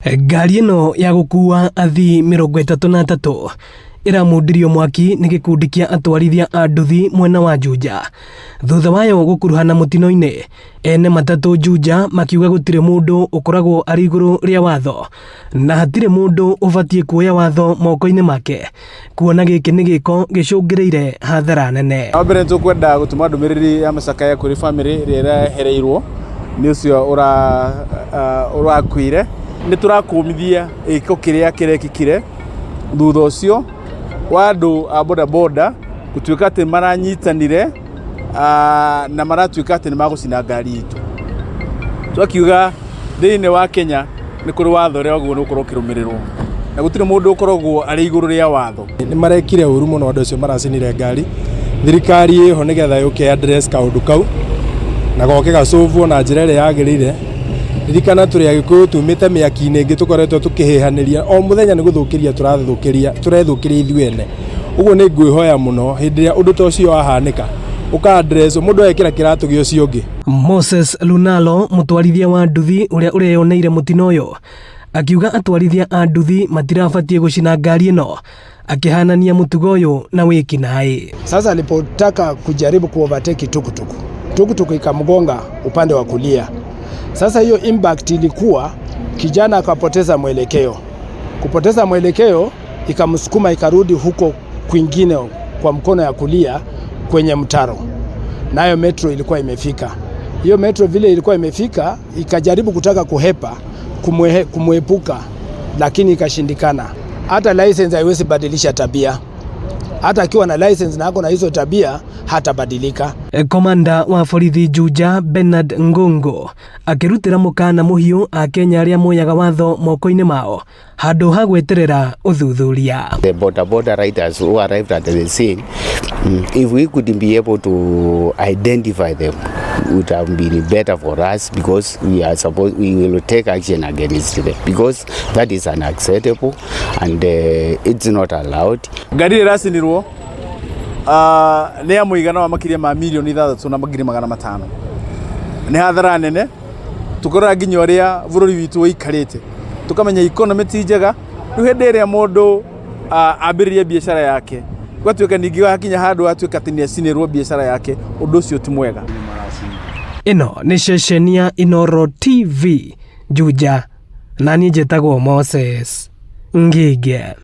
Ngari ĩno ya gũkua athii 33 ĩramundirio mwaki nĩ gĩkundi kĩa atwarithia a nduthi mwena wa Juja thutha wayo gũkuruhana mũtino-inĩ. Ene matatũ Juja makiuga gũtirĩ mũndũ ũkoragwo arĩ igũrũ rĩa watho na hatirĩ mũndũ ũbatiĩ kuoya watho moko-inĩ make, kuona gĩkĩ nĩ gĩko gĩcũngĩrĩire hathara nene. Wa mbere, nĩtũkwenda gũtũma ndũmĩrĩri ya macakaya kũrĩ bamĩrĩ ĩrĩa ĩrehereirwo nĩ ũcio ũrakuire. Nĩ tũrakũmithia gĩko kĩrĩa kĩrekĩkire thutha ũcio wa andũ a bodaboda gũtuĩka atĩ maranyitanire na maratuĩka atĩ nĩ magũcina ngari itũ. Twakiuga thĩinĩ wa Kenya nĩ kũrĩ watho ũrĩa wagĩrĩirwo nĩ gũkorwo ũkĩrũmĩrĩrwo, na gũtirĩ mũndũ ũkoragwo arĩ igũrũ rĩa watho. Nĩ marekire ũru mũno andũ acio maracinire ngari. Thirikari ĩho nĩgetha yũke address kaũndũ kau na goke gacũvwo na njĩra ĩrĩa yagĩrĩire. Ririkana tũrĩ Agĩkũyũ, tumĩte mĩaki-inĩ ĩngĩ, tũkoretwo tũkĩhĩhanĩria o mũthenya, nĩ gũthũkĩria tũrathũkĩria, tũrethũkĩria ithuĩ ene. Ũguo nĩ ngwĩhoya mũno, hĩndĩ ĩrĩa ũndũ ta ũcio wahanĩka, ũka address mũndũ agekĩra kĩratũ gĩa ũcio ũngĩ. Moses Lunalo, mũtwarithia wa nduthi ũrĩa ũreyoneire mũtino ũyũ, akiuga atwarithia a nduthi matirabatiĩ gũcina ngari ĩno, akĩhanania mũtugo ũyũ na wĩkinaĩ. Sasa alipotaka kujaribu kuovertake tukutuku, tukutuku ikamgonga upande wa kulia. Sasa hiyo impact ilikuwa kijana akapoteza mwelekeo. Kupoteza mwelekeo, ikamsukuma ikarudi huko kwingine kwa mkono ya kulia kwenye mtaro, nayo metro ilikuwa imefika. Hiyo metro vile ilikuwa imefika, ikajaribu kutaka kuhepa kumwepuka, lakini ikashindikana. Hata license haiwezi badilisha tabia. Hata akiwa na license na ako na hizo tabia, hatabadilika. Komanda wa borithi Juja Bernard Ngongo akĩrutĩra mũkana mũhiũ Akenya arĩa moyaga watho moko-inĩ mao handũ ha gweterera ũthuthuria. The boda boda riders who arrived at the scene, if we could be able to identify them, would have been better for us, because we are supposed we will take action against them, because that is unacceptable and it's not allowed. Ngari ĩrĩa ĩracinirwo nĩ ya mũigana wa makĩria ma 6,500,000. Nĩ hathara nene. Tũkĩrora nginya ũrĩa bũrũri witũ ũikarĩte, tũkamenya economy ti njega. Rĩu hĩndĩ ĩrĩa mũndũ ambĩrĩria biacara yake, gũgatuĩka ningĩ wakinya handũ atuĩka atĩ nĩ acinĩrwo biacara yake, ũndũ ũcio ti mwega. Ĩno nĩ ceceni ya Inoro TV Juja, na niĩ njĩtagwo Moses Ngige.